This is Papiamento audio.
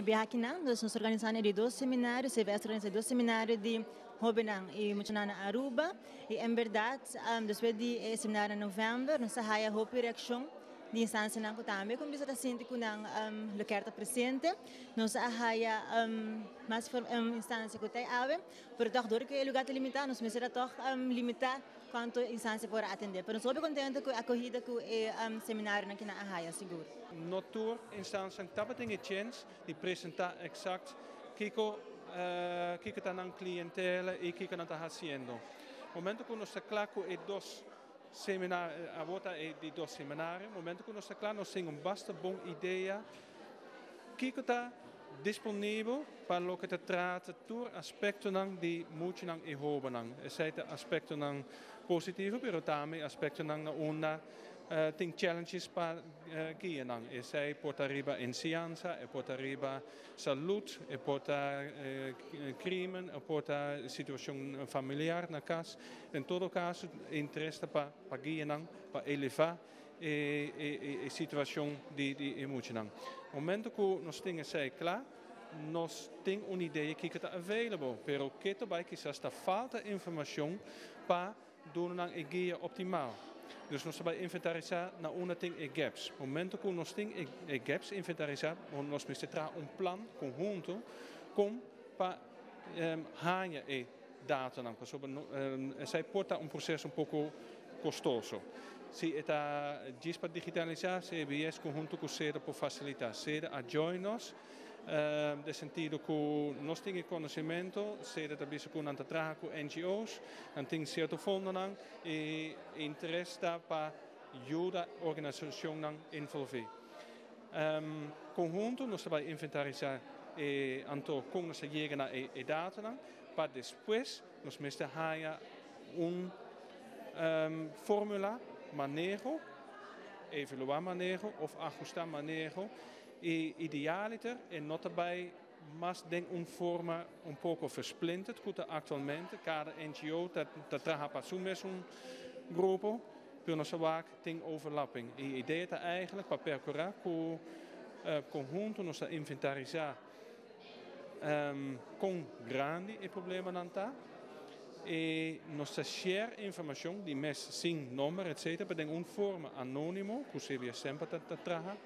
Biaha akinan, nos a organisa di dos seminario, CBS a organisa dos seminario di hobennan y muchanan na Aruba. Y en berdad, despues di seminario na november, nos a haya hopi reaccion di instancianan cu tambe cuminsa ta sinti cu nan lo kier ta presente. Nos a haya mas instancia cu ta awe, pero toch door cu e lugar ta limita, nos mester toch limita cuanto instancia por atende. Pero nos ta contento cu e acogida cu e seminario aki a haya, sigur. No tur instancia tabatin e chance di presenta exact kico ta nan clientela y kico nan ta haciendo. Momento cu nos ta cla cu e dos seminario, a volta e di dos seminario, momento cu nos ta cla, nos tin un basta bon idea kico ta disponibel pa loke ta trata tur aspectonan di muchanan y hobennan. Esey ta aspectonan positivo, pero tambe aspectonan na unda tin challenges pa guianan. Esey por ta riba enseñansa, e por ta riba salud, e por ta crimen, e por ta situacion familiar na cas. En todo caso, interes pa guianan, pa eleva e situacion di muchanan. Momento cu nos tin esey cla, nos tin un idea cu ta available, pero cu tambe kisas ta falta informacion pa duna un guia optimal. Dus nos ta bay inventarisa na unda tin e gaps. Momento cu nos tin e gaps inventarisa, nos mester traha un plan conhunto con pa haya e datanan. Pasobra esey por ta un proceso un poco costoso. Si ta djis pa digitalisa, CBS conhunto cu SEDA por facilita. SEDA a join nos, den sentido cu nos tin conocimento, SEDA tambe cu nan ta traha cu NGO's, nan tin cierto fondonan y interes ta pa yuda organisacionnan envolvi. Conhunto nos ta bay inventarisa e anto con nos yega na e datanan, pa despues nos mester haya un formula, maneho, evalua maneho of ahusta maneho y idealiter e no ta bay mas den un forma un poco versplinterd cu actualmente cada NGO ta traha pa su mes un grupo, pero nos wak tin overlapping. E idea ta eigenlijk pa percura cu conhunto nos ta inventarisa con grandi e problemanan ta y nos ta share informacion di mes sin nomber, etc., pa den un forma anonimo, cu CBS semper ta traha.